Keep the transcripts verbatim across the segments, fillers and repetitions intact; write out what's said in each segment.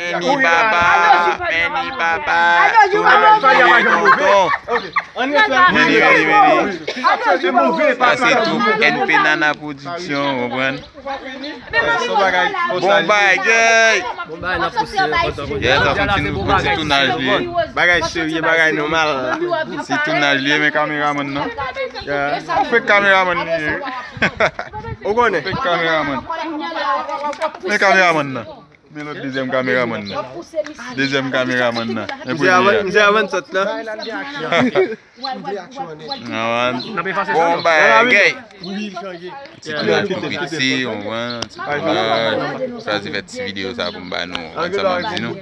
Meni papa, meni papa, tonton. Meni, meni, meni. Sa se tou N P Nana Production, w konprann? Bon bagay. Bon bagay, n ap pouse kontan kontan. Yes, sa se yon ti, yon ti tounaj li ye. Bagay serye, bagay nòmal. Ti tounaj li ye, men kameramann nan. Ou fèk kameramann li ye. Ou konnen? Fèk kameramann. Men kameramann nan. Men lòt dezyèm kameramann nan. Dezyèm kameramann nan. Men premye a. Msye avan sòt la. Bon bagay. Ti tounaj tou piti, w konprann? Ti tounaj. Chwazi fè ti videyo sa pou m ba nou. Konn sa m ap di nou.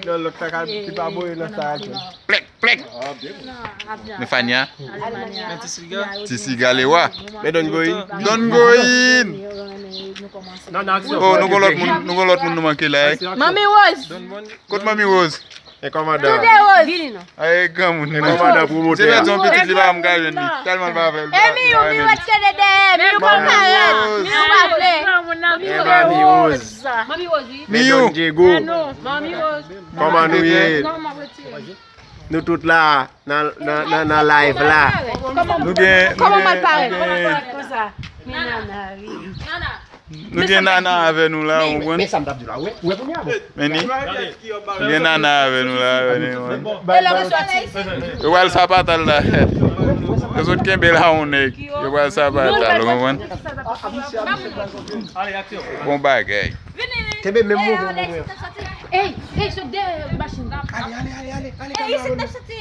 Plèk, plèk. Men Fania. Ti siga lewa. Men Don Goyin. Don Goyin. Oh, nou gon lòt moun, nou gon lòt moun nou manke la, eh. Manmi Rose. Kot Manmi Rose? E kòmandan. Toude Rose. Ay, granmoun li. Kòmandan pwomotè. Se pèdi yon pitit li pa janm ka jwenn li. Tèlman l pa vle l. E Miyou, Miyou ret kenbe dèyè. Miyou pa parèt. Miyou pa vle. Manmi Rose. Manmi Rose, wi. Miyou. Don Diego. Manmi Rose. Kòman nou ye? Non, m ap retire. Nou tout la nan, nan, nan, nan live la. Nou gen, nou gen, nou gen, nou gen Nana avè nou la, w konprann? Men sa m t ap di la, ou wè, ou wè kounye a, bon. Men ni, nou gen Nana avè nou la, men ni, man. Yo pral sapata l la. Yo sot kenbe la, yon nèg. Yo pral sapata l, w konprann? Bon bagay. Kenbe menm mouvman pou mwen. Ey, ey, sot dèyè machin. Ale, ale, ale, ale, ale. Ey, isit n ap soti.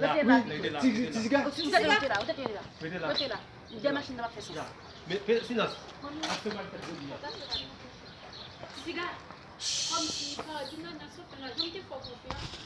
Rete la. Ti, ti siga. Ti siga, rete la, rete la. Rete la. Dèyè machin nan pa fè sans. Men, men, silans. Aksyon pral fèt jodi a. Ti siga. Kòmsi pa di nan nan sot la, janm te fè w konfyans.